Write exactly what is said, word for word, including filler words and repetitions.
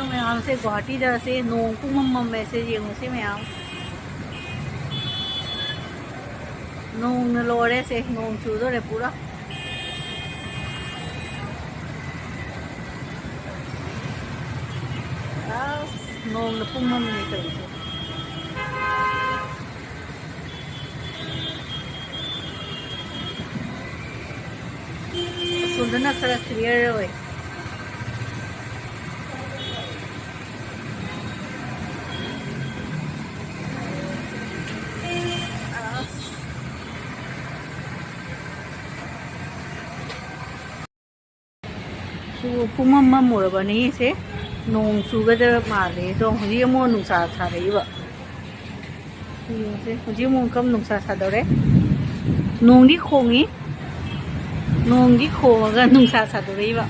ꯃꯌꯥꯝꯁꯦ, ꯒꯨꯍꯥꯇꯤꯗ ꯁꯦ ꯅꯣꯡ ꯄꯨꯡꯃꯝ ꯃꯝꯃꯦ꯫ ꯁꯦ ꯌꯦꯡꯉꯨꯁꯦ ꯃꯌꯥꯝ, ꯅꯣꯡꯅ ꯂꯣꯏꯔꯦ꯫ ꯁꯦ ꯅꯣꯡ ꯆꯨꯗꯣꯔꯦ ꯄꯨꯔꯥ꯫ ꯑꯁ, ꯅꯣꯡꯅ ꯄꯨꯡꯃꯝꯅꯦ ꯇꯧꯔꯤꯁꯦ꯫ ꯑꯁꯣꯝꯗꯅ ꯈꯔ clear ꯑꯣꯏ꯫ ꯁꯨ ꯄꯨꯡꯃꯝ ꯃꯝꯃꯨꯔꯕꯅꯤ꯫ ꯁꯦ ꯅꯣꯡ ꯆꯨꯒꯗꯕ ꯃꯥꯜꯂꯦ꯫ ꯑꯗꯣ ꯍꯧꯖꯤꯛ ꯑꯃꯨꯛ ꯅꯨꯡꯁꯥ ꯁꯥꯔꯛꯏꯕ꯫ ꯌꯦꯡꯁꯦ, ꯍꯧꯖꯤꯛ ꯑꯃꯨꯛ ꯀꯝ ꯅꯨꯡꯁꯥ ꯁꯥꯗꯧꯔꯦ꯫ ꯅꯣꯡꯗꯤ ꯈꯣꯡꯉꯤ, ꯅꯣꯡꯗꯤ ꯈꯣꯡꯉꯒ ꯅꯨꯡꯁꯥ ꯁꯥꯗꯣꯔꯛꯏꯕ꯫